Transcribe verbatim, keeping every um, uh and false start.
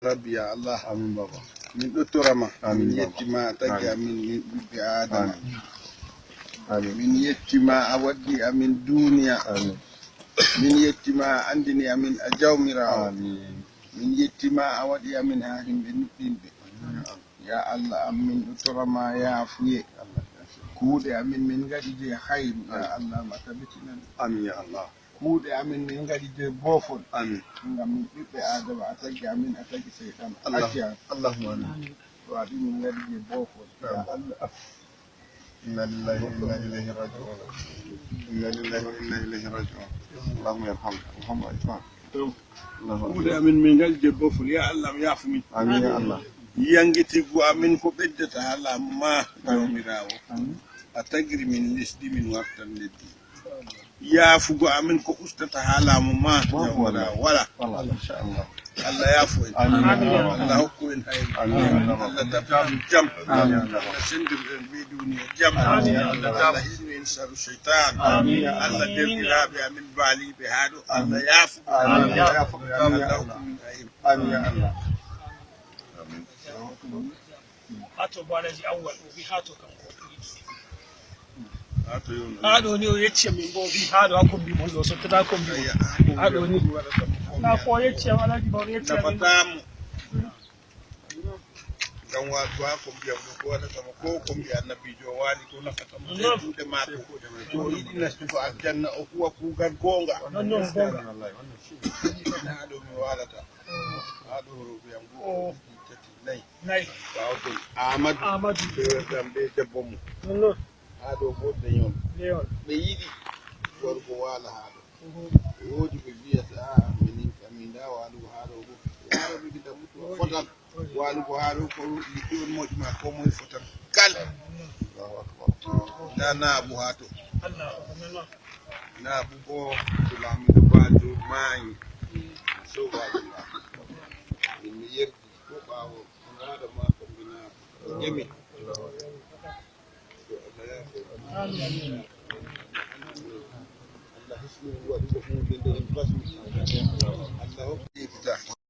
Rabbi ya Allah. Amin baba. Min ɗottora ma. Amin min baba. Yetti ma a tagi amin min ɓiɓɓe Adama. Amin. Amin. Min yetti ma a waddi amin duniya. Amin. Min yetti ma a andini amin a jawmirawo. Amin. Min yetti ma a waɗi amin ha himɓe nuɗɗinɓe. Ya Allah am min ɗottora ma yaafuye. Kuuɗe amin min ngaɗi je hayru ya Allah ma tabitinan. Amin ya Allah. Kuuɗe amin min ngaɗi je boofol. Amin. Ngam min ɓiɓɓe Adama a tagi amin a tagi seyɗan. Acci an. Allahumma amin. To aɗi min ngaɗi je boofol ya Allah. Inna lillahi wa inna ilayhi raji'un. Inna lillahi wa inna ilayhi raji'un. Allahumma yarham. Allahumma yarham. Kuuɗe amin min ngaɗi je boofol ya Allah mi yaafu min. Amin ya Allah. Yangitigu amin ko ɓeddata ha laamu ma jawmirawo. A tagiri min lesdi min wartan leddi. Yaafugo amin ko ustata ha laamu ma jawmirawo wala. Allah yaafu en. Allah hokku en hayru. Allah tabbitin jam. Allah sendir en be duniya jam. Allah hisni en saru shaytan. Allah derɗiraaɓe amin baaliiɓe ha ɗo Allah yaafu. Allah hokku min hayru. Amin ya Allah. Amin. Hato bo alaji awwal o wi hato kam ko. Hato yo. Haɗo ni o yecci min bo o wi haɗo ha kombi mon ɗo sottata kombi mon. Haɗo ni. Na ko o yecci am alaji ba o yecci am. Nafatamo. Ngam wato ha kombi am ɗo ko waɗata mo ko kombi annabijo o wali ko nafata mo. Sai juuɗe mako. To o yiɗi nastugo aljanna o huwa kugal gonga. Non non gonga. Na ɗo mi walata. Haɗo rewɓe am go o ɗiɗi tati nayi. Nayi. Ɓaawo ton Amadou. Amadou. Ɓe werɗam be debbo mum. Non non. Haa ɗo bo deyon. Deyon. Ɓe yiɗi gorko waala haa ɗo. Woodi ɓe mbiyata a'a minin kam min ndaa waalugo haa ɗo bo. Ɓe ara ɓe gida mutuwa fotan. Waalugo haa ɗo ko liɗɗi on moƴƴi ma ko moye fotan. Kal. Allahu akbar. Ndaa naabu haa to. Naabu bo to laamiiɗo Bajo maayi. Soobaajo ma. Min mi yerdi ko ɓaawo. Ƴemi. Allah hisni mo waɗugo huunde nde en basmi. Allah hokku